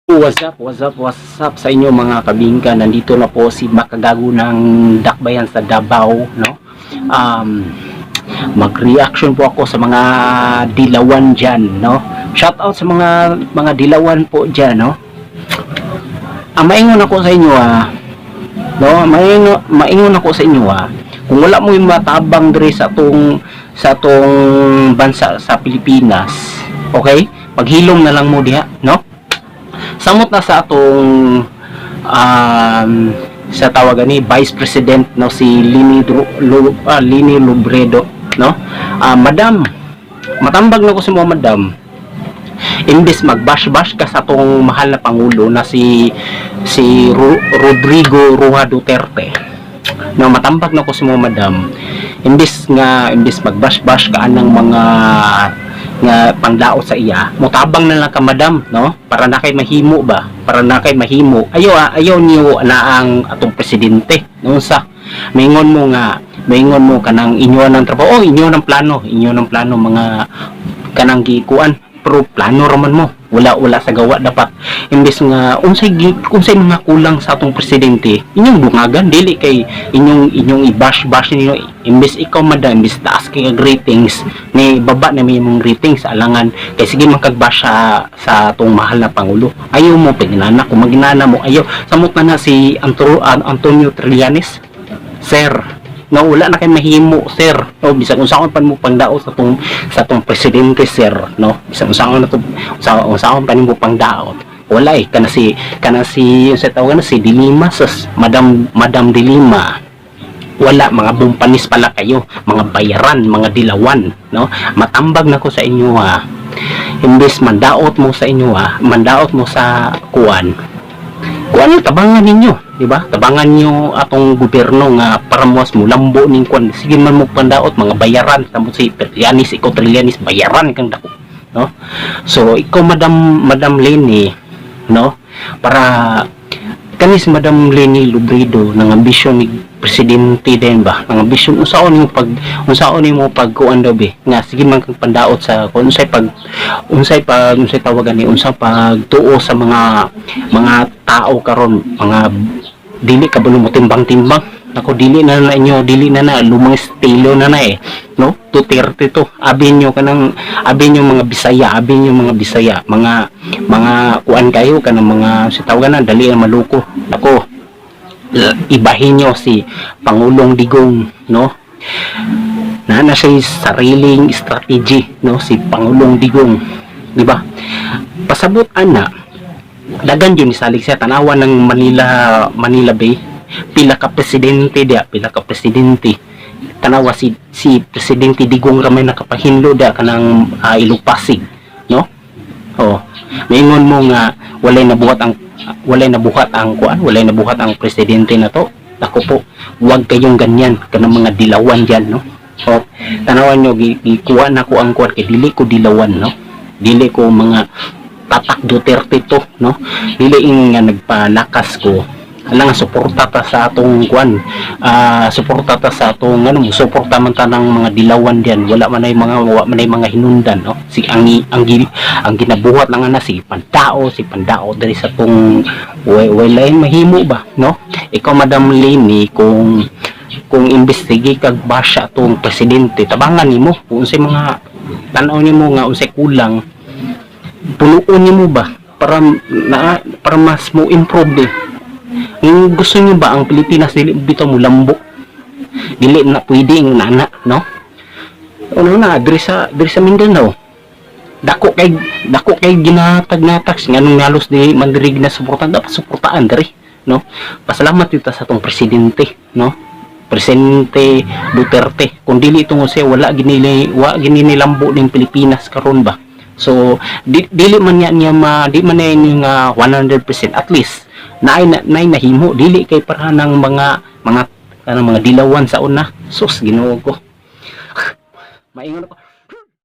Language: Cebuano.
What's up, what's up, what's up sa inyo, mga kabingka? Nandito na po si Makagago ng Dakbayan sa Davao, no? Mag-reaction po ako sa mga dilawan dyan, no? Shout out sa mga dilawan po dyan, no? Ang maingon ako sa inyo, ah, no? Maingon ako sa inyo, ah. Kung wala mo yung matabang diri sa tong bansa sa Pilipinas, okay? Paghilom na lang mo diha, no? Samot na sa atong sa tawagan ni Vice President, no, si Leni Robredo, no? Madam, matambag na ko sa mga madam, imbes magbash-bash ka sa atong mahal na pangulo na si si Rodrigo Roa Duterte, no? Matambag na ko sa mga madam, imbes magbash-bash ka anang mga nga pangdaot sa iya, mutabang na lang ka, madam, no, para na kay mahimo ba, para na kay mahimo. Ayo, ah, ayaw niyo na ang atong presidente, no? Sa maingon mo kanang inyo ng trabaho, oh, inyo ng plano, inyo ng plano, mga kanang gikuan, pero plano raman mo, wala wala sa gawa. Dapat imbes nga unsay mga kulang sa atong presidente, inyong dungagan, dili kay inyong i-bash bash ninyo. Imbes ikaw, madam, imbes taas kay kag ratings ni baba na may imong ratings, alangan kay sige man kag bash sa atong mahal na pangulo. Ayaw mo paginana, kung maginana mo, ayaw. Samot na na si Antonio Trillanes, sir, no? Wala na kay mahimo, sir, no? Bisan unsaon pa mo pangdaot sa tong presidente, sir, no? Bisan unsaon na to, unsaon pa nimo pangdaot, wala eh. Kana si sa tawag na si Dilima, sa Madam Dilima, wala. Mga bumpanis pala kayo, mga bayaran, mga dilawan, no? Matambag na ko sa inyo, ha. Imbes mandaot mo sa inyo, ha, mandaot mo sa kuan kuan, tabangan ninyo, di ba? Tabangan niyo atong gobyerno nga para mo mo lambo ning kuan. Sige man mo pandaot, mga bayaran. Samot si Trillanes, ikaw Trillanes, bayaran kang dako, no? So ikaw, Madam Leni, no, para kanis Madam Leni Robredo nang ambisyon ni presidente din ba, nang ambisyon, unsaon nimo pag kuan daw be, nga sige man kang pandaot sa kung unsay pag unsay tawagan ni unsa pagtuo sa mga tao karon, mga dili ka mo timbang-timbang. Nako, dili na na inyo, dili na na lumang estilo na na eh, no? Duterte to. Abi nyo kanang abi nyo mga Bisaya, abi nyo mga Bisaya, mga kuan kayo, kanang mga sa tawagan na dali na maluko. Nako, ibahin nyo si Pangulong Digong, no? Na siya sariling strategy, no, si Pangulong Digong, di ba? Pasabot ana, dagan yun isalig siya. Tanawa ng Manila Manila Bay, pila ka presidente dia, pila ka presidente. Tanawa si si Presidente Digong ramay nakapahinlo dia kanang Ilog Pasig, no? Oh, maingon mo nga walay nabuhat ang kuan, walay nabuhat ang presidente na to. Ako po, wag kayong ganyan kanang mga dilawan diyan, no? Oh, tanawan nyo, gikuha na ko ang kuan kay dili ko dilawan, no? Dili ko mga tatak Duterte to, no? Dili ing nga nagpalakas ko alang nga suporta ta sa atong kuan, suporta ta sa atong ano, suporta man ta ng mga dilawan diyan. Wala man ay mga hinundan, no? Si ang ang ginabuhat lang na si pandao diri sa tong walay mahimo ba, no? Ikaw, Madam Leni, kung imbestige kag basya tong presidente, tabangan nimo kung unsay mga tan-aw nimo nga unsay kulang, punuon nimo ba para mas mo improve eh. Kung gusto niyo ba ang Pilipinas dili bitaw mo lambo, dili na pwede ang nana, no? Ano na diri sa Mindanao, dako kay ginatag na tax, nganong halos di man diri na suportahan? Dapat suportaan diri, no? Pasalamat ta sa atong presidente, no, Presidente Duterte. Kung dili tungod siya, wala gini nilambo ning Pilipinas karon ba. So dili man niya niya ma di man niya nga 100%, at least naay na, naay nahimo, dili kay para ng mga kanang mga dilawan sa una. Sus, Ginoo ko, maingon ako.